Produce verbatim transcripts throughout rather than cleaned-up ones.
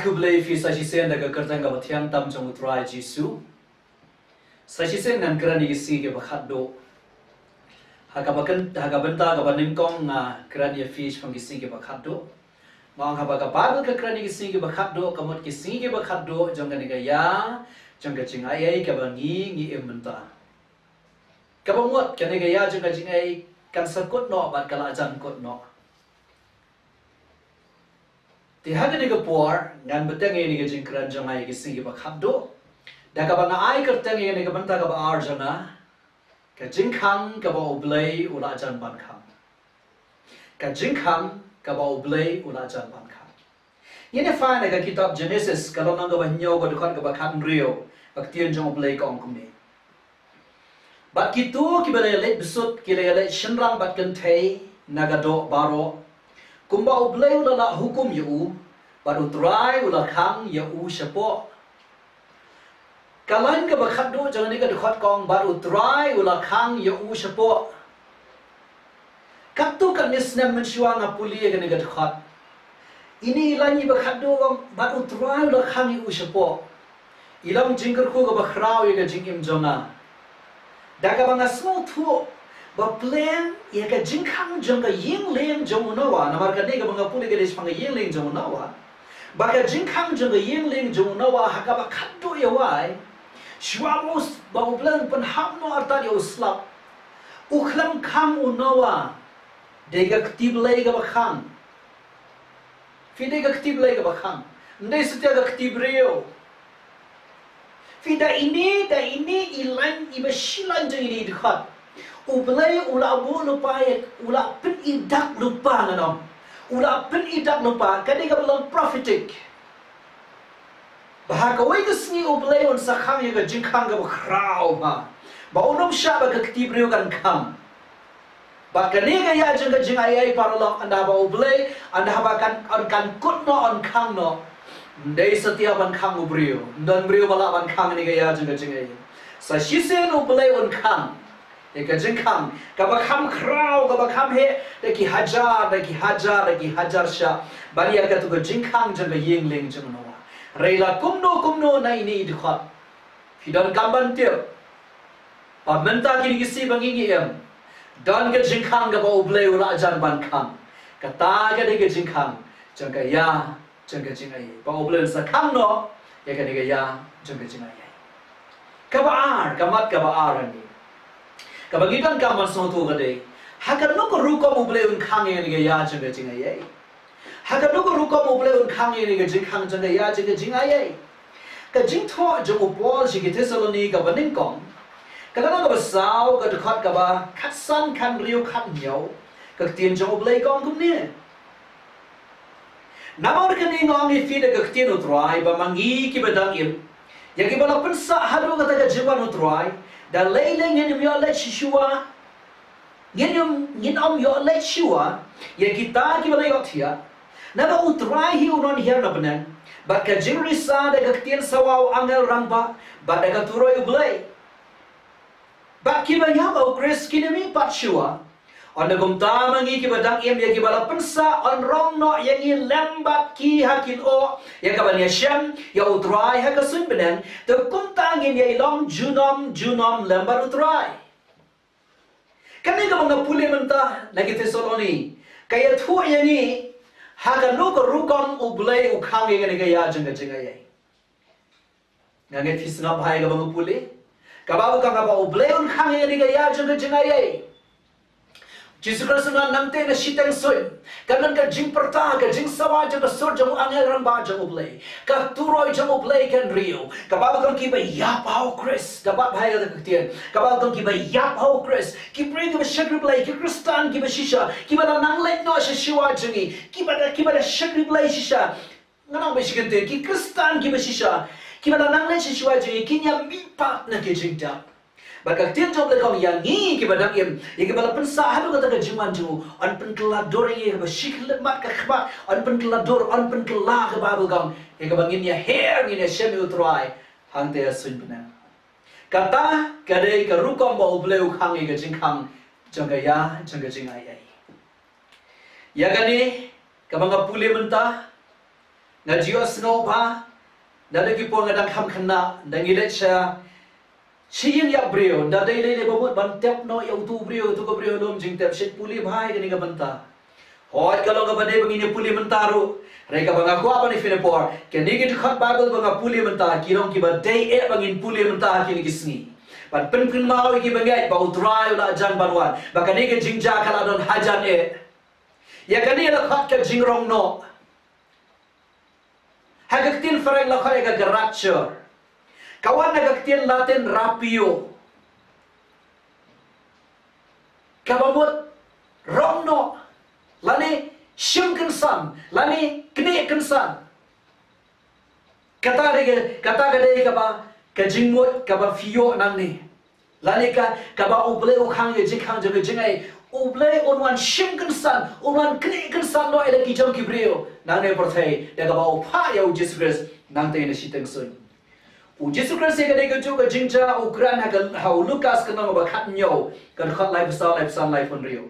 Khublei phi sa shisien da ka kyrteng kaba thiang tam jong U Trai Jisu. Sa shisien ngan kren ïa ki sngi kiba khatduh. Ha kaba kyn-, ha ka bynta kaba nyngkong nga kren ïa phi shaphang ki sngi kiba khatduh. Nga ong haba ka Baibl ka kren ïa ki sngi kiba khatduh, ka mut ki sngi kiba khatduh jong kane ka ïa jong ka jingaiei kaba ngi ngi im mynta. Kaba mut kane ka ïa jong ka jingaiei kan sa kut noh bad ka la jan kut noh. Te ha kane ka por ngan bteng ïa kane ka jingkren jong nga ïa ki sngi kiba khatduh da kaba nga ai kyrteng ïa kane ka bynta kaba ar jong nga, ka jingkhang kaba U Blei u la jan ban khang. Ka jingkhang kaba U Blei u la jan ban khang. Ngin ïa phai na ka kitab Genesis ka lynnong kaba hynñiew ka dkhot kaba khathynriew, ka ktien jong U Blei ka ong kumne. Bad kito kiba la ïaleit bsut ki la ïaleit shynrang bad kynthei na ka doh baroh, kumba U Blei u la lah hukum ïa u, bad U Trai u la khang ïa u shapoh. Ka lain kaba khatduh jong kane ka dkhot ka ong bad U Trai u la khang ïa u shapoh. Katto katne snem mynshuwa nga pule ïa kane ka dkhot. Ine i lain iba khatduh ka ong bad U Trai u la khang ïa u shapoh. I long jingkyrkhu kaba khraw ïa ka jingim jong nga. Da kaba nga sngewthuh ba pleng ïa ka jingkhang jong ka ïing lieng jong u Noah, namar kane kaba nga pule ka dei shaphang ka ïing lieng jong u Noah. Ba ka jingkhang jong ka ïing lieng jong u Noah ha kaba khatduh ïa wai, shuwa ba u s-, ba U Blei un pynhap noh artat ïa u slap, u khlem khang u Noah da ka kti Blei kaba khang. Phi, da ka kti Blei kaba khang, ym dei satia ka kti briew. Phi, da ine, da ine i lain iba shi lain jong ine i dkhot, U Blei u la buh lypa ïa, u la pyni dak lypa, ngan ong u la pyni dak lypa, ka dei kaba long prophetic. Ba ha kawei ka sngi U Blei un sa khang ïa ka jingkhang kaba khraw bha, ba un ym shah ba ka kti briew kan khang. Bad kane ka ïa jong ka jingaiei paralok, ynda haba U Blei, ynda haba kan, un kan kut noh, un khang noh, ym dei satia ban khang u briew. Ym don briew ba lah ban khang kane ka ïa jong ka jingaiei. Sa shisien U Blei un khang ïa ka jingkhang kaba kham khraw, kaba kham heh da ki hajar, da ki hajar, da ki hajar shah, ban ïa kato ka jingkhang jong ka ïing lieng jong u Noah. Hynrei la kumno kumno na ine i dkhot, phi donkam ban tip ba mynta kine ki sngi ba ngi ngi im, don ka jingkhang kaba U Blei u la jan ban khang. Kata ka dei ka jingkhang jong ka ïa jong ka jingaiei, ba U Blei un sa khang noh ïa kane ka ïa jong ka jingaiei. Kaba ar, ka mat kaba ar hangne kaba ngi donkam ban sngewthuh ka dei, ha kano ka rukom U Blei un khang ïa kane ka ïa jong ka jingaiei? Ha kano ka rukom U Blei un khang ïa kane ka jingkhang jong ka ïa jong ka jingaiei? Ka jingthoh jong u Paul sha ki Thessaloni kaba nyngkong, ka lynnong kaba saw, ka dkhot kaba khatsan, khathynriew, khathynñiew, ka ktien jong U Blei ka ong kumne: Namar kane nga ong ïa phi da ka ktien U Trai, ba ma ngi kiba dang im, ïa kiba la pynsah haduh kata ka jingwan U Trai, da lei lei ngin ym ïoh leit shuwa, ngin ym, ngin ym ïoh leit shuwa ïa kita kiba la ïohthiah. Naba U Trai hi un wan hiar na bneng, bad ka jingrisa, da ka ktien sawa u angel rangbah, bad da ka turoi U Blei. Bad kiba ïap ha U Khrist kin ym mih pat shuwa. Ynda kumta ma ngi kiba dang im, ïa kiba la pynsah, yn rong noh ïa ngi lem bad ki ha ki lyoh ïa kaban ïashem ïa U Trai ha ka suiñ bneng. Te kumta ngin ïai long junom junom lem bad U Trai. Kane kaba nga pule mynta na ki Thessaloni, ka ïathuh ïa ngi ha kano ka rukom U Blei u khang ïa kane ka ïa jong ka jingaiei. Nga ngeit phi sngap bha ïa kaba nga pule. Ka Baibl ka ong ba U Blei un khang ïa kane ka ïa jong ka jingaiei. Jisu Khrist u ong, nangta na shiteng suiñ kan don ka jingpyrta, ka jingsawa jong ka sur jong u angel rangbah jong U Blei. Ka turoi jong U Blei kan riew. Ka Baibl ka ong kiba ïap ha U Khrist, ka bat bha ïa ka ktien. Ka Baibl ka ong kiba ïap ha U Khrist, ki briew kiba shakri Blei, ki Khristan kiba shisha, kiba la nang leit noh sha shuwa jong ngi, kiba da, kiba da shakri Blei shisha. Nga nang ba shi kyntien, ki Khristan kiba shisha, kiba la nang leit sha shuwa jong ngi, kin ïa mih pat na ki jingdap. Bad ka ktien jong U Blei ka ong ïa ngi kiba dang im, ïa kiba la pynsah haduh kata ka jingwan jong u, yn pynkylla dur ïa ngi ha kaba shi khyllipmat ka khmat, yn pynkylla dur, yn pynkylla, ka Baibl ka ong, ïa kaba ngin ïa her, ngin ïa shem ïa U Trai hangta ha suiñ bneng. Kata ka dei ka rukom ba U Blei u khang ïa ka jingkhang jong ka ïa jong ka jingaiei. Ïa kane kaba nga pule mynta, Nga ju ïohsngew ba, da la ki por nga dang kham khynnah, da ngi leit sha shi ïing ïap briew, da dei lei lei ba mut ban tep noh ïa utu u briew, utu ka briew lum jingtep, shait pule bha ïa kane ka bynta. Hooid, ka long kaba dei ba ngin ïa pule mynta ruh. Hynrei kaba nga kwah ban ïa phi na por, kine ki dkhot Baibl ba nga pule mynta, ki long kiba dei eh ba ngin pule mynta ha kine ki sngi. Ban pynkynmaw ïa ki bangeit ba U Trai u la jan ban wan, ba kane ka jingjia ka la don hajan eh. Ïa kane la khot ka jingrong noh. Ha ka ktien Phareng la khot ïa ka rapture. Ka wan na ka ktien Latin rapio. Kaba mut rong noh, lane shim kynsan, lane knieh kynsan. Kata dei ka, kata ka dei kaba, ka jingmut kaba phi ïoh nangne. Lane ka, kaba U Blei u khang ïa ka jingkhang jong ka jingai. U Blei un wan shim kynsan, un wan knieh kynsan noh ïa la ki jong ki briew nangne pyrthei, da kaba u phah ïa U Jisu Khrist nangta na shiteng suiñ. U Jisu Khrist ïa ka dei kajuh ka jingjia u kren ha ka, ha u Lukas ka lynnong ba khathynñiew, ka dkhot laiphew saw, laiphew san, laiphew hynriew.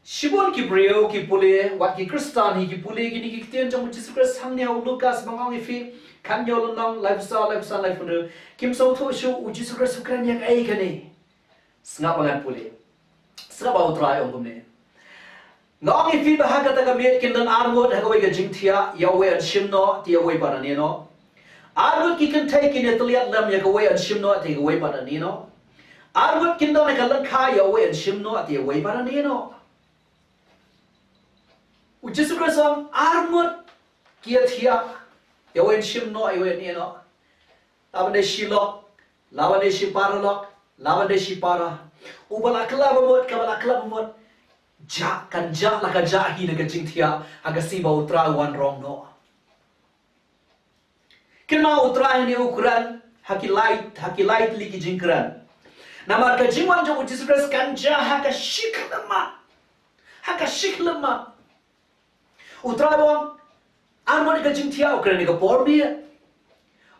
Shibun ki briew ki pule, wat ki Khristan hi ki pule kine ki ktien jong U Jisu Khrist hangne ha u Lukas ba nga ong ïa phi, khathynñiew lynnong, laiphew saw, laiphew san, laiphew hynriew. Kim sngewthuh shuh U Jisu Khrist u kren ïa kaei kane. Sngap ba ngan pule. Sngap ba U Trai u ong kumne. Nga ong ïa phi ba ha kata ka miet kin don ar ngut ha kawei ka jingthiah, ïa uwei yn shim noh, te ïa uwei pat yn ïeh noh. Ar ngut ki kynthei kin ïatylliat lem, ïa kawei yn shim noh, te ïa kawei pat yn ïeh noh. Ar ngut kin don ha ka lyngkha, ïa uwei yn shim noh, te ïa uwei pat yn ïeh noh. U Jisu Khrist u ong ar ngut ki ïathiah, ïa uwei yn shim noh, ïa uwei yn ïeh noh. Laba dei shi lok, laba dei shi para lok, laba dei shi para. Uba la kylla ba mut, kaba la kylla ba mut. Jah, kan jah la ka jah hi na ka jingthiah, ha ka sngi ba U Trai u wan rong noh. Kynmaw U Trai ne u kren ha ki lai, ha ki lai tylli ki jingkren. Namar ka jingwan jong U Jisu Khrist kan jah ha ka shikhyllipmat. Ha ka shikhyllipmat. U Trai u ong, ar ngut ïa ka jingthiah, u kren ïa ka por miet.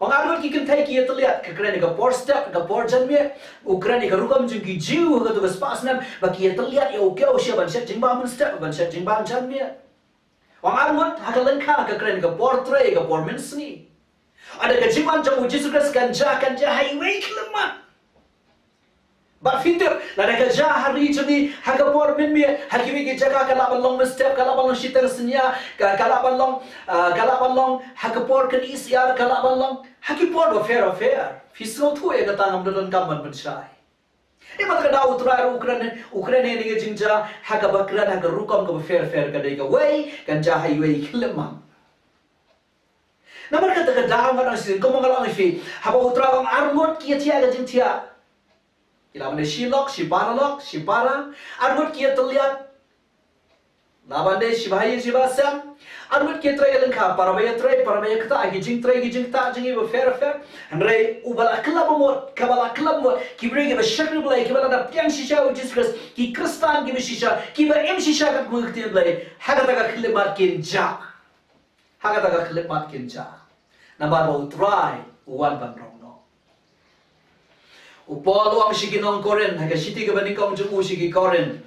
U ong ar ngut ki kynthei ki ïatylliat, ka kren ïa ka por step, ka por janmiet. U kren ïa ka rukom jong ki Jiw ha kato ka spah snem ba ki ïatylliat ïa u kiew sha ban shet jingbam mynstep, ban shet jingbam janmiet. U ong ar ngut ha ka lyngkha, ka kren ïa ka por trei, ka por mynsngi. Hynrei ka jingwan jong U Jisu Khrist kan jah, kan jah ha iwei i khyllipmat. Bad phi tip, lada ka jah ha ri jong ngi ha ka por mynmiet, ha kiwei ki jaka ka lah ban long mynstep, ka lah ban long shiteng synñia, ka, ka lah ban long, ah, ka lah ban long ha ka por khyndai siar, ka lah ban long ha ki por bapher bapher. Phi sngewthuh ïa kata, ngam da donkam ban pynshai. Namar kata U Trai ruh u kren, u kren ïa kane ka jingjia ha kaba kren ha ka rukom kaba pher pher, ka dei kawei kan jah ha iwei i khyllipmat. Namar kata ka daw nga dang shisien, kumba nga la ong ïa phi, haba U Trai u ong ar ngut ki ïathiah ka jingthiah, ki lah ban dei shi lok, shi para lok, shi para. Ar ngut ki ïatylliat, lah ban dei shi bahaïing shi bahasem. Ar ngut ki ïatrei lyngkha, para ba ïatrei, para ba ïaktah, ki jingtrei ki jingktah jong ngi bapher bapher. Hynrei uba la kylla ba mut, kaba la kylla ba mut, ki briew kiba shakri Blei, kiba la dap pdiang shisha ïa U Jisu Khrist, ki Khristan kiba shisha, kiba im shisha katkum ka ktien Blei, ha kata ka khyllipmat kin jah. Ha kata ka khyllipmat kin jah. Namar ba U Trai u wan ban rong noh. U Paul u ong sha ki nong Korinth, ha ka shithi kaba nyngkong jong u sha ki Korinth,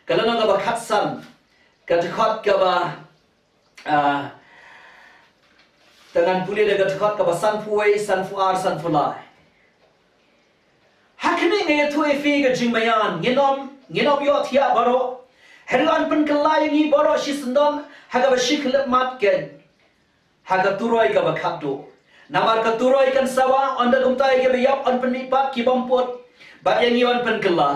ka lynnong kaba khatsan, ka dkhot kaba, ah, te ngan pule da ka dkhot kaba sanphew wei, sanphew ar, sanphew lai. Ha khmih, nga ïathuh ïa phi ka jingmaïan, ngin ym, ngin ym ïohthiah baroh. Hynrei yn pynkylla ïa ngi baroh shisyndon ha kaba shikhyllipmat keiñ, ha ka turoi kaba khatduh. Namar ka turoi kan sawa, ynda kumta ïa kiba ïap yn pynmihpat ki bym pud, bad ïa ngi yn pynkylla.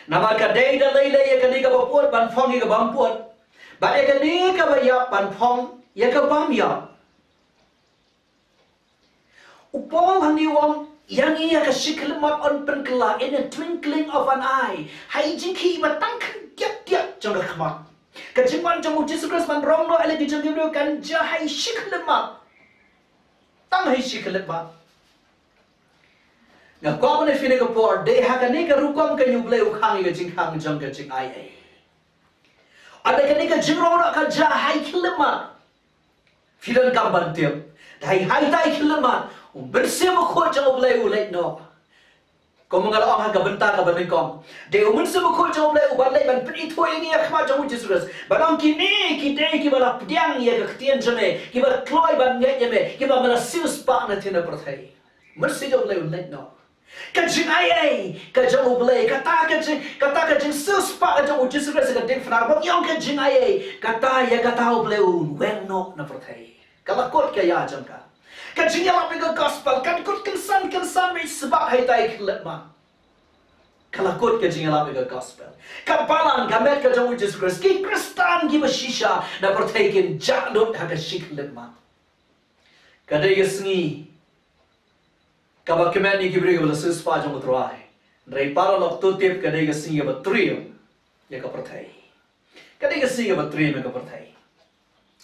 Namar ka dei da lei lei ïa kane kaba pud ban phong ïa ka bym pud, bad ïa kane kaba ïap ban phong ïa ka bym ïap. U Paul hangne u ong ïa ngi ha ka shikhyllipmat yn pynkylla, in a twinkling of an eye. Ha i jingkhih ba tang khyndiat diat jong ka khmat. Ka jingwan jong U Jisu Khrist ban rong noh ïa la ki jong ki briew kan jah ha i shikhyllipmat. Tang ha i shikhyllipmat. Nga kwah ban ong ïa phi ha kane ka por, dei ha kane ka rukom keiñ U Blei u khang ïa ka jingkhang jong ka jingai ei. Hynrei kane ka jingrong noh ka jah ha i khyllipmat. Phi donkam ban tip, da i ha ita i khyllipmat, u Mynsiem Bakhuid jong U Blei u leit noh. Kum nga la ong ha ka bynta kaba nyngkong, dei u Mynsiem Bakhuid jong U Blei uban leit ban pynithuh ïa ngi ha khmat jong U Jisu Khrist, ban ong kine ki dei kiba la pdiang ïa ka ktien jong me, kiba kloi ban ngeit ïa me, kiba me la siewspah na kine ki pyrthei. Mynsiem jong U Blei un leit noh. Ka jingai ei ka jong U Blei, kata ka jing, kata ka jingsiewspah ka jong U Jisu Khrist ka diengphna, ba ngi ong ka jingai ei, kata ïa kata U Blei un weng noh na pyrthei. Ka la kut ka ïa jong ka. Ka jingïalap ïa ka gospel kan kut kynsan kynsan beit sbak ha ita i khyllipmat. Ka la kut ka jingïalap ïa ka gospel. Ka balang ka met ka jong U Jisu Khrist, ki Khristan kiba shisha na pyrthei kin jah lut ha ka shi khyllipmat. Ka dei ka sngi kaba kmen ïa ki briew kiba la siewspah jong U Trai. Hynrei paralok, to tip, ka dei ka sngi kaba triem ïa ka pyrthei. Ka dei ka sngi kaba triem ïa ka pyrthei.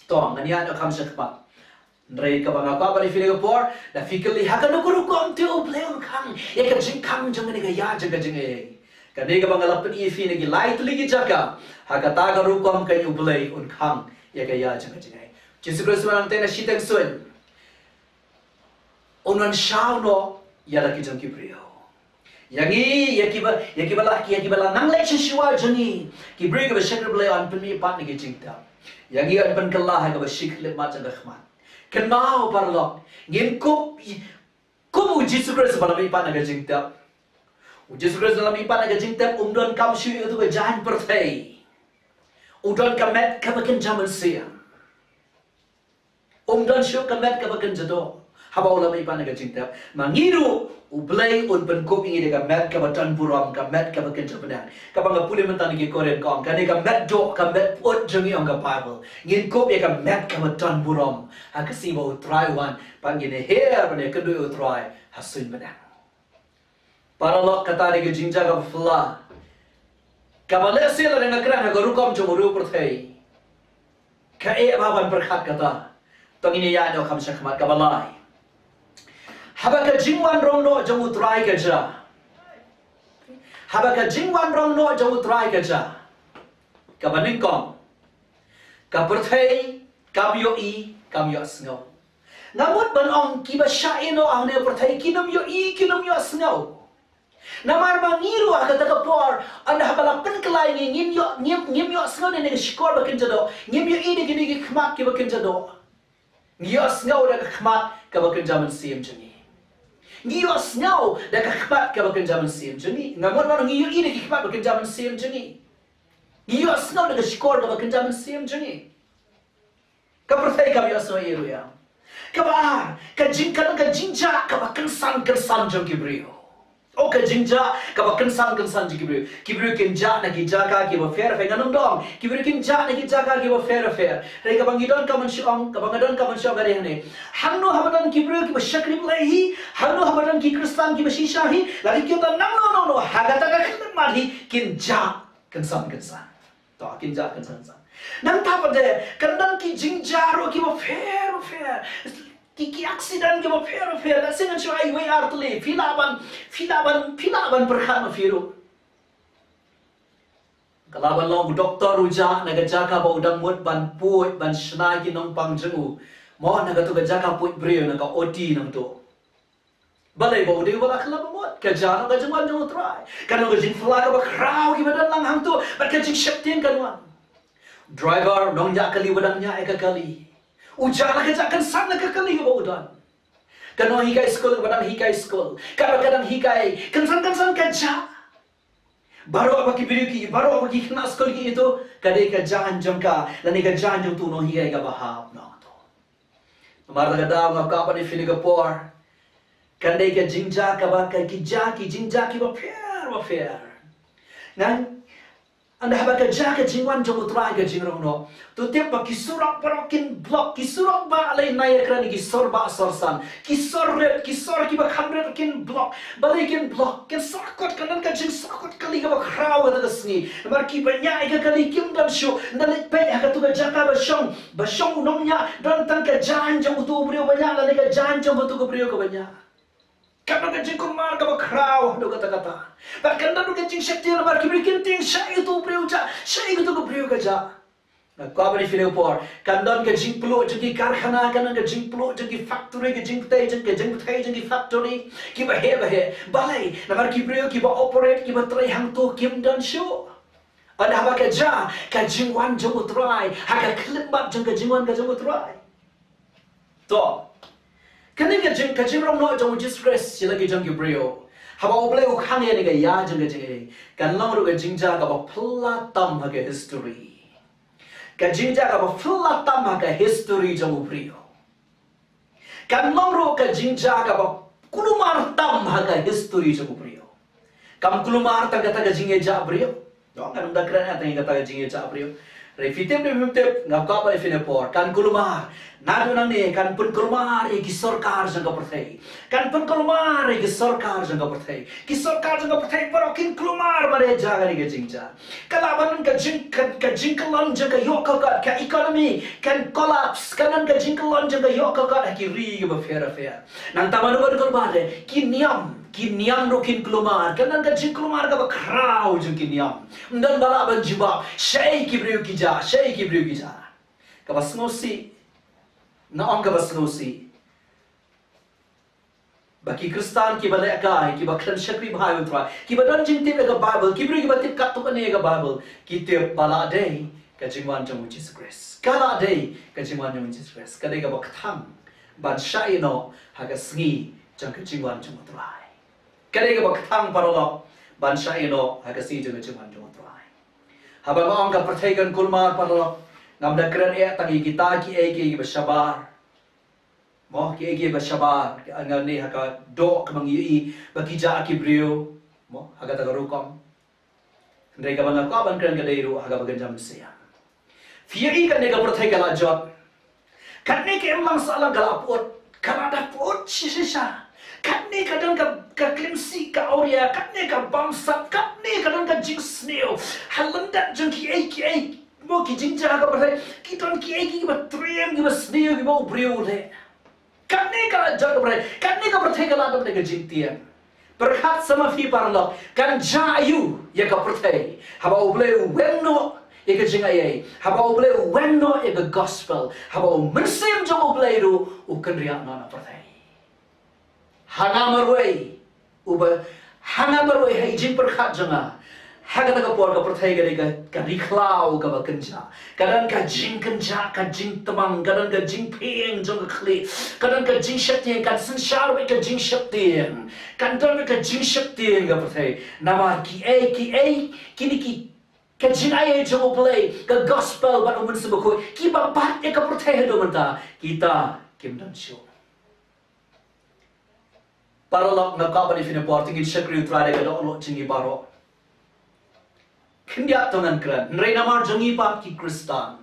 To, ngan ïaid noh kham shakhmat. Hynrei kaba nga kwah ban ïa phi ha kane ka por, da phi kylli ha kano ka rukom te U Blei un khang ïa ka jingkhang jong kane ka ïa jong ka jingaiei. Kane kaba nga la pyni ïa phi na ki lai tylli ki jaka, ha kata ka rukom ka U Blei un khang ïa ka ïa jong ka jingaiei. Jisu Khrist u ong te na shiteng suiñ un wan shaw noh ïa la ki jong ki briew. Ïa ngi, ïa kiba, ïa kiba la, ïa kiba la nang leit sha shuwa jong ngi, ki briew kiba shakri Blei, yn pynmihpat na ka jingtep. Ïa ngi yn pynkylla ha kaba shi khyllipmat jong ka khmat. Kynmaw paralok, ngin kup kum U Jisu Khrist ba la mihpat na ka jingtep. U Jisu Khrist ba la mihpat na ka jingtep um donkam shuh ïa uto ka jaiñ pyrthei. U don ka met kaba kynja mynsiem. Um don shuh ka met kaba kynja doh haba u la mihpat na ka jingtep. Ma ngi ruh U Blei un pynkup ïa ngi da ka met kaba don burom, ka met kaba kynja bneng. Kaba nga pule mynta na ki Korinth ka ong, kane ka met doh, ka met pyut jong ngi, ong ka Baibl, ngin kup ïa ka met kaba don burom ha ka sngi ba U Trai u wan, ba ngin ïaher ban ïakynduh ïa U Trai ha suiñ bneng. Paralok, kata dei ka jingjia kaba phylla, kaba lehse lada nga kren ha ka rukom jong u riew pyrthei, ka eh bha ban pyrkhat kata. To ngin ïa ïaid noh kham shakhmat. Kaba lai, haba ka jingwan rong noh jong U Trai ka jia, haba ka jingwan rong noh jong U Trai ka jia, kaba nyngkong, ka pyrthei kam ïohi, kam ïohsngew. Nga mut ban ong, kiba shah ïeh noh hangne ha pyrthei kin ym ïohi, kin ym ïohsngew. Namar ba ngi ruh ha kata ka por, ynda haba la pynkylla ïa ngi, ngim ïoh, ngim, ngim ïohsngew da kane ka shkor ba kynja doh, ngim ïohi da kine ki khmat kiba kynja doh. Ngi ïohsngew da ka khmat kaba kynja mynsiem jong ngi. Ngi ïohsngew da ka khmat kaba kynja mynsiem jong ngi. Nga mut ban ong, ngi ïohi da ki khmat ba kynja mynsiem jong ngi. Ngi ïohsngew da ka shkor kaba kynja mynsiem jong ngi. Ka pyrthei kam ïohsngew ïa ngi ruh ïa. Kaba ar, ka jing, ka, ka jingjia kaba kynsan kynsan jong ki briew. Oh, ka jingjia kaba kynsan kynsan jong ki briew. Ki briew kin jia na ki jaka kiba pher pher, ngan ym dang. Ki briew kin jia na ki jaka kiba pher pher. Hynrei kaba ngi donkam ban shu ong, kaba nga donkam ban shu ong ka dei hangne. Hangno haba don ki briew kiba shakri Blei hi, hangno haba don ki Khristan kiba shisha hi, lada kim don nangno nangno, ha kata ka khyllipmat hi kin jia kynsan kynsan. To, kin jia kynsan kynsan. Nangta pat de kan don ki jingjia ruh kiba pher pher. Ki, ki accident kiba pher pher. Lehse ngan shu ai iwei ar tylli. Phi lah ban, phi lah ban, phi lah ban pyrkhat ma phi ruh. Ka lah ban long u doktor u jia na ka jaka ba u dang mut ban peit, ban shna ki nongpang jong u. Mo, na kato ka jaka peit briew, na ka O T nangto. Balei? Ba u dei uba la kylla ba mut. Ka jia noh ka jingwan jong U Trai. Kan long ka jingphylla kaba khraw kiba don lang hangto, bad ka jingsheptieng kan wan. Driver, nongñiah kali uba dang ñiah ïa ka kali, u jia la ka jia kynsan na ka kali kaba u don. Ka nonghikai skul kaba dang hikai skul, kaba ka dang hikai, kynsan kynsan ka jia. Baroh ba ki briew ki, baroh ba ki khynnah skul ki ïohi to, ka dei ka jaiñ jong ka, lane ka jaiñ jong uto u nonghikai kaba hap noh to. Namar kata ka daw nga kwah ban ïa phi ha kane ka por, kan dei ka jingjia kaba, ka, ki jia, ki jingjia kiba pher bapher. Ngan, ynda haba ka jia ka jingwan jong U Trai, ka jingrong noh, to tip ba ki surok baroh kin block, ki surok ba lei nai ïakren, ki sor ba sor san, ki sor rit, ki sor kiba kham rit kin block. Balei kin block? Kin sahkut, kan don ka jingsahkut kali kaba khraw ha kata ka sngi. Namar kiba ñiah ïa ka kali kim don shuh, ynda leit peit ha kato ka jaka ba shong, ba shong u nongñiah, don tang ka jaiñ jong uto u briew ba ñiah, lane ka jaiñ jong kato ka briew kaba ñiah. Kan don ka jingkulmar kaba khraw haduh katta katta. Bad kan don ka jingsheptieng namar ki briew kin tieng, shaei uto u briew u jia, shaei kato ka briew ka jia. Nga kwah ban ïa phi ha kane ka por, kan don ka jingpluh jong ki karkhana, kan don ka jingpluh jong ki factory, ka jingpluh jong, ka jingpluh jong ki factory kiba heh ba heh. Balei? Namar ki briew kiba operate, kiba trei hangto kim don shuh. Hynda haba ka jia ka jingwan jong U Trai, ha ka khyllipmat jong ka jingwan ka jong U Trai. To, kane ka jing, ka jingrong noh jong U Jisu Khrist sha la ki jong ki briew, haba U Blei u khang ïa kane ka ïa jong ka jingaiei, kan long ruh ka jingjia kaba phylla tam ha ka history. Ka jingjia kaba phylla tam ha ka history jong u briew. Kan long ruh ka jingjia kaba kulmar tam ha ka history jong u briew. Kam kulmar tang kata ka jingïaja briew. Ngan ym da kren tang kata ka jingïaja briew. Hynrei phi tip ne phim tip, nga kwah ban ïa phi ha kane ka por, kan kulmar. Naduh nangne kan pynkulmar ïa ki sorkar jong ka pyrthei. Kan pynkulmar ïa ki sorkar jong ka pyrthei. Ki sorkar jong ka pyrthei baroh kin kulmar ban ïaja kane ka jingjia. Ka lah ban don ka jing, ka, ka jingkyllon jong ka ïoh ka kot, ka economy kan collapse, kan don ka jingkyllon jong ka ïoh ka kot ha ki ri kiba pher bapher. Nangta mano ba dei ka kulmar? Ki niam, ki niam ruh kin kulmar, kan don ka jingkulmar kaba khraw jong ki niam. Ym don ba lah ban jubab shaei ki briew ki jia, shaei ki briew ki jia. Kaba sngewsih, nga ong kaba sngewsih, ba ki Khristan kiba lehkai, kiba khlem shakri bha ïa U Trai, kiba don jingtip ïa ka Baibl, ki briew kiba tip katto katne ïa ka Baibl, ki tip ba la dei ka jingwan jong U Jisu Khrist. Ka la dei ka jingwan jong U Jisu Khrist. Ka dei kaba kthang ban shah ïehnoh ha ka sngi jong ka jingwan jong U Trai. Ka dei kaba kthang, paralok, ban shah ïehnoh ha ka sngi jong ka jingwan jong U Trai. Haba nga ong ka pyrthei kan kulmar, paralok, ngam da kren eh tang ïa kita kiei kiei kiba shabar. Mo, kiei kiei ba shabar, nga ne ha ka doh ka mang ïohi ba ki jia ki briew, mo, ha kata ka rukom. Hynrei kaba nga kwah ban kren ka dei ruh ha kaba kynja mynsiem. Phi ïohi kane ka pyrthei ka la jot. Katne ka imlang sahlang ka la pyut, ka la da pyut shisha shisha. Katne ka don ka, ka klimsih ka awria, katne ka bamsap, katne ka don ka jingsniew. Ha lyndet jong kiei kiei, mo, ki jingjia ha ka pyrthei, ki don kiei kiei kiba triem, kiba sniew, kiba u briew u leh. Katne ka la jot ka pyrthei, katne ka pyrthei ka la don da ka jingtieng. Pyrkhat sa ma phi, paralok, kan jia aïu ïa ka pyrthei haba U Blei u weng noh ïa ka jingaiei, haba U Blei u weng noh ïa ka gospel, haba U Mynsiem jong U Blei ruh u kynriah noh na pyrthei. Ha nga marwei, uba, ha nga marwei ha i jingpyrkhat jong nga, ha kata ka por ka pyrthei ka dei ka, ka ri khlaw kaba kynjah. Ka don ka jingkynjah, ka jingtmang, ka don ka jingphieng jong ka khlieh, ka don ka jingsheptieng, kan synshar bad ka jingsheptieng. Kan don ka jingsheptieng ka pyrthei. Namar kiei kiei, kine ki, ka jingaiei jong U Blei, ka gospel bad U Mynsiem Bakhuid, kiba bat ïa ka pyrthei haduh mynta, kita kim don shuh. Paralok, nga kwah ban ïa phi ha kane ka por, to ngin shakri U Trai da ka dohnud jong ngi baroh. Khyndiat to ngan kren. Hynrei namar jong ngi pat ki Khristan,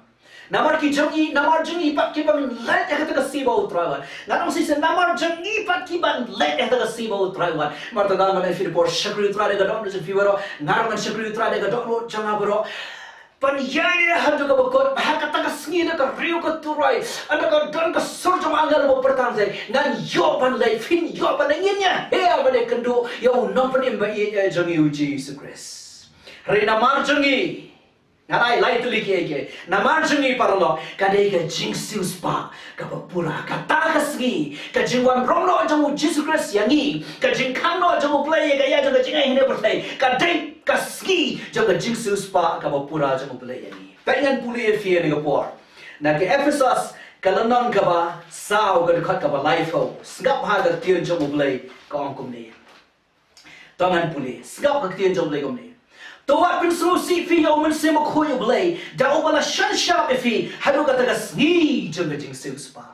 namar ki jong ngi, namar jong ngi pat kiba leit ha kata ka sngi ba U Trai wan. Ngan ong shisien, namar jong ngi pat kiba leit ha kata ka sngi ba U Trai wan. Namar kata ngan ïa phi ha kane ka por, shakri U Trai da ka dohnud jong phi baroh. Nga ruh ngan shakri U Trai da ka dohnud jong nga baroh. Ban ïaid haduh kaba kut, ha kata ka sngi da ka riew ka turoi, ynda ka don ka sur jong angel ba pyrta, ngan ïoh ban leit, phin ïoh ban leit, ngin ïa her ban ïakynduh ïa u nongpynim ba ïeit jong ngi, U Jisu Khrist. Hynrei namar jong ngi, ngan ai lai tylli kiei kiei. Namar jong ngi, paralok, ka dei ka jingsiewspah kaba pura. Kata ka sngi, ka jingwan rong noh jong U Jisu Khrist ïa ngi, ka jingkhang noh jong U Blei ïa ka ïa jong ka jingaiei ha kane ka pyrthei, ka dei ka sngi jong ka jingsiewspah kaba pura jong U Blei ïa ngi. Peit, ngan pule ïa phi ha kane ka por na ka Ephesos, ka lynnong kaba saw, ka dkhot kaba laiphew. Sngap ha ka ktien jong U Blei ka ong kumne. To ngan pule, sngap ha ka ktien jong U Blei kumne. To wat pynsngewsih phi ïa U Mynsiem Bakhuid U Blei, da uba la shon shap ïa phi haduh kata ka sngi jong ka jingsiewspah.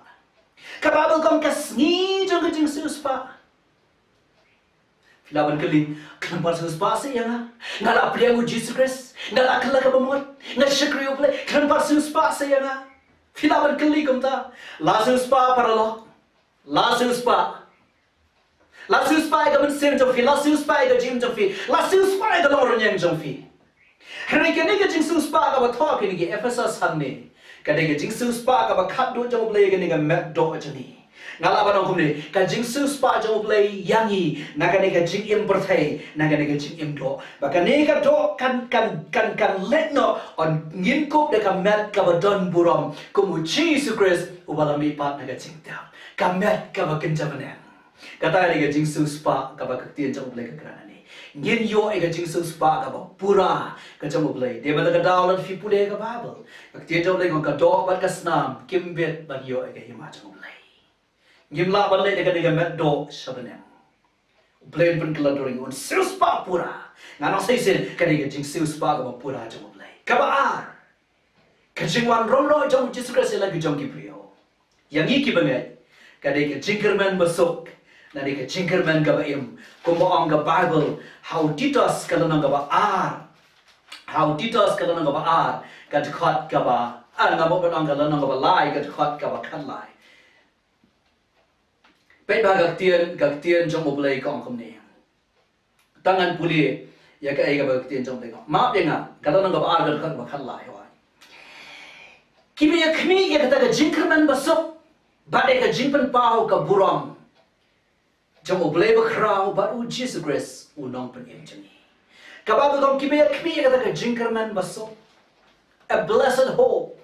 Ka Baibl ka ong ka sngi jong ka jingsiewspah. Phi lah ban kylli, khlem pat siewspah seh ïa nga. Nga la pdiang U Jisu Khrist, nga la kylla ka bamut, nga shakri U Blei, khlem pat siewspah seh ïa nga. Phi lah ban kylli kumta. La siewspah, paralok. La siewspah. La siewspah ïa ka mynsiem jong phi, la siewspah ïa ka jingim jong phi, la siewspah ïa ka longrynïeng jong phi. Hynrei kane ka jingsiewspah kaba thoh ha kine ki Ephesos hangne, ka dei ka jingsiewspah kaba khatduh jong U Blei ha kane ka met doh jong ngi. Nga lah ban ong kumne, ka jingsiewspah jong U Blei ïa ngi na kane ka jingim pyrthei, na kane ka jingim doh. Ba kane ka doh kan, kan, kan, kan leit noh, hynrei ngin kup da ka met kaba don burom, kum U Jisu Khrist uba la mihpat na ka jingtep. Ka met kaba kynja bneng. Kata ka dei ka jingsiewspah kaba ka ktien jong U Blei ka kren hangne. Ngin ïoh ïa ka jingsiewspah kaba pura ka jong U Blei. Dei ba la ka daw lada phi pule ka Baibl, ka ktien jong U Blei ka ong ka doh bad ka snam kim bit ban ïoh ïa ka hima jong U Blei. Ngim lah ban leit da ka dei ka met doh sha bneng. U Blei un pynkylla dur ïa ngi, un siewspah pura. Ngan ong sa shisien, ka dei ka jingsiewspah kaba pura jong U Blei. Kaba ar, ka jingwan rom noh jong U Jisu Khrist ïa la ki jong ki briew. Ïa ngi ki bangeit, ka dei ka jingkyrmen basuk, ka dei ka jingkyrmen kaba im. Kumba ong ka Baibl ha u Titus ka lynnong kaba ar. Ha u Titus ka lynnong kaba ar, ka dkhot kaba, ah, nga mut ban ong ka lynnong kaba lai, ka dkhot kaba khatlai. Peit ba ka ktien, ka ktien jong U Blei ka ong kumne. Tang ngan pule ïa kaei kaba ka ktien jong U Blei ka ong. Map ïa nga, ka lynnong kaba ar, ka dkhot kaba khatlai, hooid. Kiba ïa khmih ïa kata ka jingkyrmen basuk bad ïa ka jingpynpaw ka burom jong U Blei bakhraw bad U Jisu Khrist u nongpynim jong ngi. Ka Baibl ka ong kiba ïa khmih ïa kata ka jingkyrmen basuk. A blessed hope.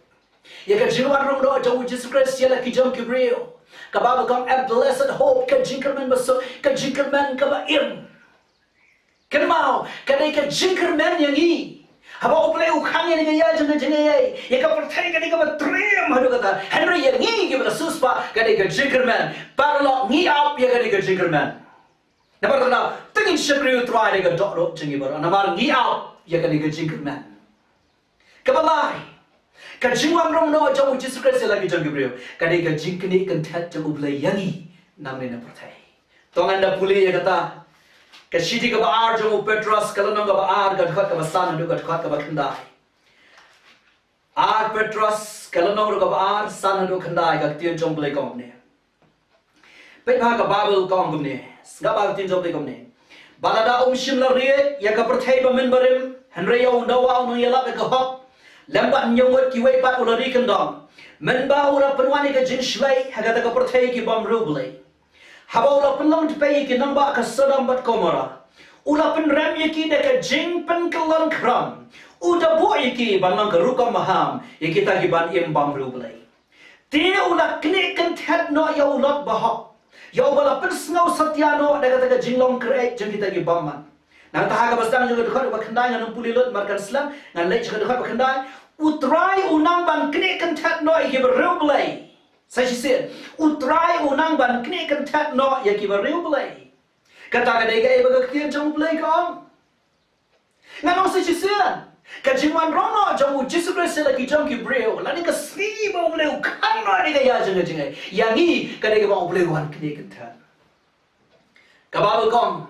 Ïa ka jingwan rom noh jong U Jisu Khrist ïa la ki jong ki briew. Ka Baibl ka ong a blessed hope, ka jingkyrmen basuk, ka jingkyrmen kaba im. Kynmaw, ka dei ka jingkyrmen ïa ngi. Haba U Blei u khang ïa ngi ka ïa jong ka jingaiei, ïa ka pyrthei ka dei kaba triem haduh katta. Hynrei ïa ngi kiba la siewspah ka dei ka jingkyrmen. Paralok, ngi ap ïa ka dei ka jingkyrmen. Namar kata, te ngin shakri U Trai da ka dohnud jong ngi baroh. Namar ngi ap ïa ka dei ka jingkyrmen. Kaba lai, ka jingwan rom noh jong U Jisu Khrist ïa la ki jong ki briew ka dei ka jingknieh kynthet jong U Blei ïa ngi nangne na pyrthei. To ngan da pule ïa kata. Ka shithi kaba ar jong u Petros ka lynnong kaba ar, ka dkhot kaba san haduh ka dkhot kaba khyndai. Ar Petros ka lynnong ruh kaba ar, san haduh khyndai, ka ktien jong U Blei ka ong kumne. Peit ba ka Baibl ka ong kumne. Sngap ba ka ktien jong U Blei ka ong kumne. Ba lada um shym la ri ïa ka pyrthei ba mynbarim, hynrei ïa u Noah u nongïalap ïa ka hok, lem bad hynñiew ngut kiwei pat u la ri kyndong. Mynba u la pynwan ïa ka jingshlei ha kata ka pyrthei ki bym riewblei. Haba u la pynlong tpei ïa ki nongbah ka Sodom bad Gomorrah, u la pynrem ïa ki da ka jingpynkyllon khram. U da buh ïa ki ban long ka rukom maham ïa kita ki ban im bym riewblei. Te u la knieh kynthet noh ïa u Lot bahok, ïa uba la pynsngew satia noh da kata ka jinglong kyreit jong kita ki bymman. Nangta ha kaba sdang jong ka dkhot ba khyndai, ngan ym pule lut namar kan slem, ngan leit sha ka dkhot ba khyndai. U Trai u nang ban knieh kynthet noh ïa kiba riewblei. Sa shisien, U Trai u nang ban knieh kynthet noh ïa kiba riewblei. Kata ka dei kaei ba ka ktien jong U Blei ka ong. Ngan ong sa shisien, ka jingwan rom noh jong U Jisu Khrist ïa la ki jong ki briew, lane ka sngi ba U Blei u khang noh ïa ka ïa jong ka jingaiei, ïa ngi ka dei kaba U Blei u wan knieh kynthet. Ka Baibl ka ong,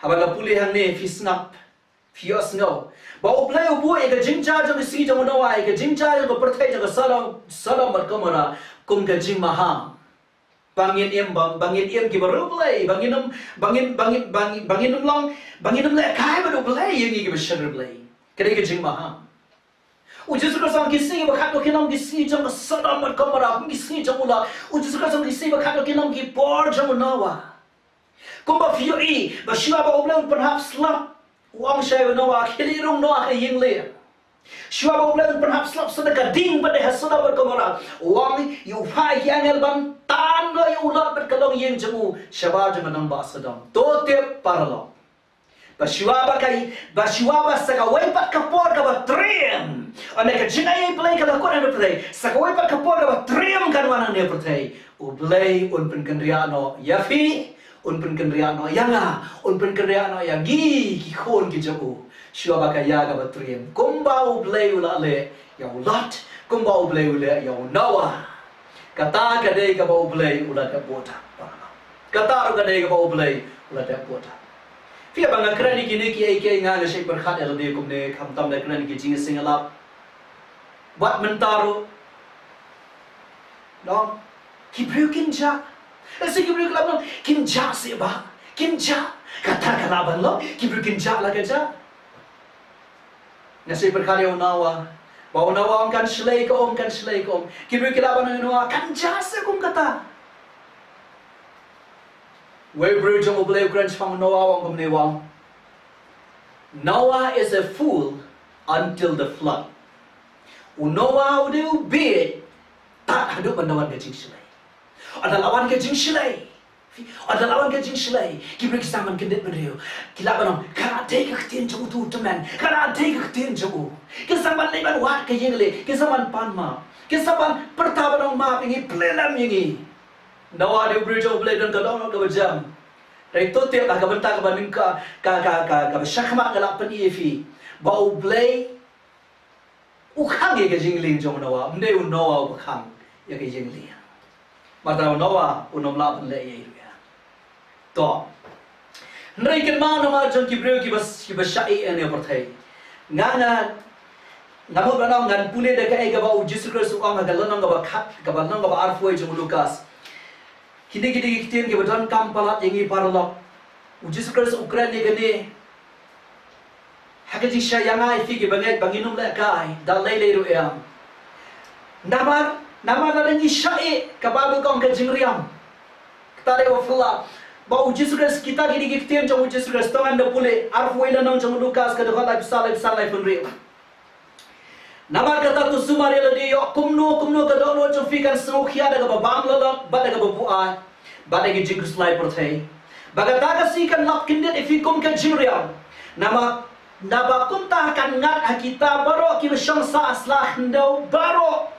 haba nga pule hangne, phi sngap, phi ïohsngew ba U Blei u buh ïa ka jingjia jong ka sngi jong u Noah, ïa ka jingjia jong ka pyrthei jong ka Sodom, Sodom bad Gomorrah kum ka jingmaham. Ba ngin im, ba, ba ngin im kiba riewblei, ba ngin ym, ba ngin, ba ngin, ba ngin, ba ngin ym long, ba ngin ym lehkai bad U Blei, ïa ngi kiba shen riewblei. Ka dei ka jingmaham. U Jisu Khrist u ong ki sngi ba khatduh kin long ki sngi jong ka Sodom bad Gomorrah, kum ki sngi jong u Lot. U Jisu Khrist u ong ki sngi ba khatduh kin long ki por jong u Noah. Kumba phi ïohi ba shuwa ba U Blei un pynhap slap, u ong sha u Noah, khie leit rung noh ha ka ïing lieng. Shuwa ba U Blei un pynhap slap sa da ka ding pat ha Sodom bad Gomorrah, u ong ïa u phah ïa ki angel ban tan noh ïa u Lot bad ka longïing jong u shabar jong ka nongbah Sodom. To tip paralok, ba shuwa ba ka, ba shuwa ba sa kawei pat ka por kaba triem, ynda ka jingaiei Blei ka la kut hangne ha pyrthei, sa kawei pat ka por kaba triem kan wan hangne ha pyrthei, U Blei un pynkynriah noh ïa phi, un pynkynriah noh ïa nga, un pynkynriah noh ïa ngi ki khun ki jong u. Shuwa ba ka ïa kaba triem, kumba U Blei u la leh ïa u Lot, kumba U Blei u leh ïa u Noah. Kata ka dei kaba U Blei u la dep buh tang. Kata ruh ka dei kaba U Blei u la dep buh tang. Phi ïa ba nga kren ïa kine kiei kiei, nga nga shait pyrkhat ïa lade kumne, khamtam da kren ïa ki jingïaseng ïalap. Wat mynta ruh, nong, ki briew kin jah. Lehse ki briew ki lah ban ong, kin jah seh bah, kin jah. Kata ka lah ban long, ki briew kin jah la ka jah. Nga shait pyrkhat ïa u Noah. Ba u Noah u ong kan shlei ka um, kan shlei ka um. Ki briew ki lah ban ong ïa u Noah, kan jah seh kum kata. Wei u briew jong U Blei u kren shaphang u Noah, u ong kumne, u ong, "Noah is a fool until the flood." U Noah u dei u bieit tad haduh ban da wan ka jingshlei. Ynda la wan ka jingshlei, ynda la wan ka jingshlei, ki briew ki sdang ban kyndit bynriew. Ki lah ban ong, "Ka la dei ka ktien jong utu u tymmen, ka la dei ka ktien jong u." Ki sdang ban leit ban wad ka ïing lei, ki sdang ban pan map, ki sdang ban pyrta ban ong, "Map ïa ngi, plie lem ïa ngi." Noah u dei u briew jong U Blei, don ka dohnud kaba jem. Hynrei to tip, ha ka bynta kaba nyngkong, ka, ka, ka, kaba shakhmat nga lah pyni ïa phi ba U Blei u khang ïa ka jinglong jong u Noah, ym dei u Noah uba khang ïa ka jinglong. Namar u Noah um lah ban leh ei ei ruh ïa. To. Hynrei kynmaw namar jong ki briew kiba, kiba shah ïeh ïa kane ka pyrthei. Nga, nga, nga mut ban ong ngan pule da kaei kaba u Jisu Khrist u ong ha ka lynnong kaba khat, ka lynnong kaba arphew jong u Lukas. Kine ki dei ki ktien kiba donkam palat ïa ngi paralok. U Jisu Khrist u kren ïa kane ha ka jingshah ïa ngi, ïa phi kiba ngeit ba ngin ym lehkai da lei lei ruh ïa. Namar, namar lada ngi shah ïeh, ka Baibl ka ong, ka jingriam. Kata dei ba phylla ba u Jisu Khrist, kita ki dei ki ktien jong u Jisu Khrist, to ngan da pule, arphew lynnong jong u Lukas, ka dkhot laiphew saw, laiphew san, laiphew hynriew. Namar kata to sumar ïa lade, ïoh kumno kumno ka dohnud jong phi kan sngewkhia da kaba bam lalot bad da kaba buaid bad da ki jingkhuslai pyrthei, ba kata ka sngi kan lap kyndit ïa phi kum ka jingriam. Namar, naba kumta kan ngat ha kita baroh kiba shong sah ha sla khyndew baroh.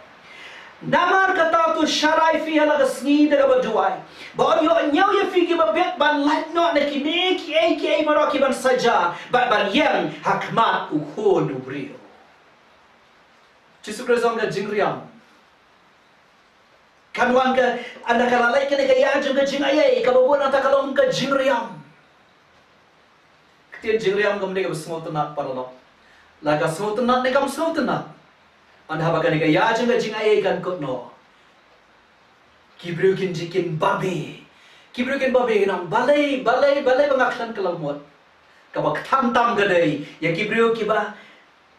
Namar kata to sharai phi ha la ka sngi da kaba duwai, ba yn ïoh ñiew ïa phi kiba bit ban lait noh na kine kiei kiei baroh ki ban saja bad ban ïeng ha khmat u Khun u briew. Jisu Khrist u ong ka jingriam. Kan wan ka, ynda ka la leit kane ka ïa jong ka jingaiei, kaba bun nangta ka long ka jingriam. Ka ktien jingriam kam dei kaba sngewtynnat paralok. La ka sngewtynnat ne kam sngewtynnat, ynda haba kane ka ïa jong ka jingaiei kan kut noh, ki briew kin ji kin babe. Ki briew kin babe, kin ong, balei, balei, balei ba nga khlem kylla mut. Kaba kthang tam ka dei ïa ki briew kiba,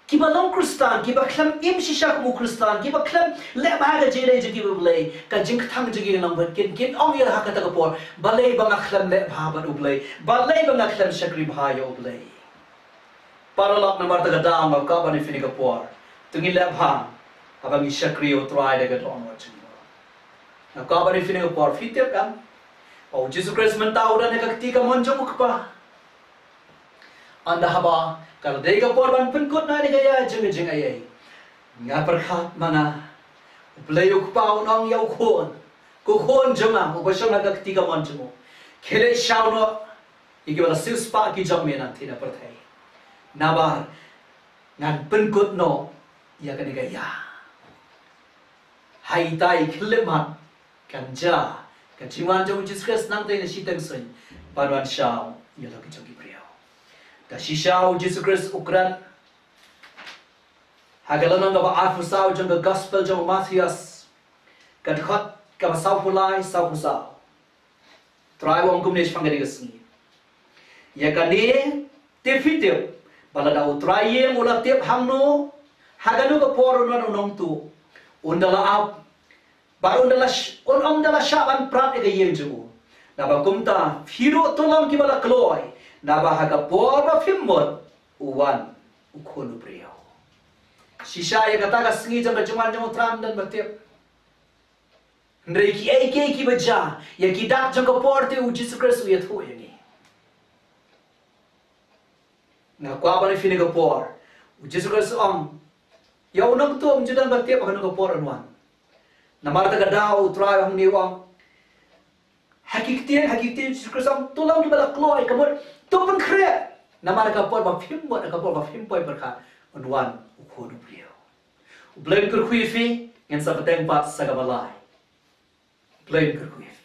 kiba long Khristan, kiba khlem im shisha kum u Khristan, kiba khlem leh bha ka jingdei jong ki bad U Blei, ka jingkthang jong ki ka long ba kin, kin ong ïa la ha kata ka por, balei ba nga khlem leh bha bad U Blei, balei ba nga khlem shakri bha ïa U Blei. Paralok, namar kata ka daw nga kwah ban ïa phi kane ka por, to ngin leh bha haba ngi shakri ïa U Trai da ka dohnud jong ngi. Nga kwah ban ïa phi kane ka por, phi tip kan, ba u Jisu Khrist mynta u don ha ka kti kamon jong u Kpa. Ynda haba ka la dei ka por ban pynkut noh ïa ka ïa jong ka jingaiei, nga pyrkhat ma nga, U Blei u Kpa un ong ïa u Khun, ko Khun jong nga uba shong ha ka kti kamon jong u, khie leit shaw noh ïa kiba la siewspah ki jong me na kti na pyrthei. Namar ngan pynkut noh ïa kane ka ïa. Ha ita i khyllipmat kan jia ka jingwan jong u Jisu Khrist nangta na shiteng suiñ ban wan shaw ïa la ki jong ki briew. Da shisha u Jisu Khrist u kren ha ka lynnong kaba arphew saw jong ka Gospel jong u Mathaios, ka dkhot kaba sawphew lai, sawphew saw. Trai u ong kumne shaphang kane ka sngi. Ïa kane te phi tip ba lada u trai ïing u la tip hangno, ha kano ka por un wan u nongtuh, un da la ap, bad un da la sh-, un ym da la shah ban prat ïa ka ïing jong u. Naba kumta phi ruh to long kiba la kloi, naba ha ka por ba phim mut u wan u Khun u briew. Shisha ïa kata ka sngi jong ka jingwan jong u Trai ym don ba tip. Hynrei kiei kiei kiba jia ïa ki dak jong ka por te u Jisu Khrist u ïathuh ïa ngi. Nga kwah ban ïa phi kane ka por, u Jisu Khrist u ong ïa u nongtuh, ym ju don ba tip ha kano ka por un wan. Namar kata ka daw u Trai hangne u ong, ha ki ktien, ha ki ktien u Jisu Khrist u ong, to long kiba la kloi, ka mut to pynkhreh. Namar ha ka por ba phim mut, ha ka por ba phim poi pyrkhat, un wan u Khun u briew. U Blei un kyrkhu ïa phi. Ngin sa bteng pat sa kaba lai. U Blei un kyrkhu ïa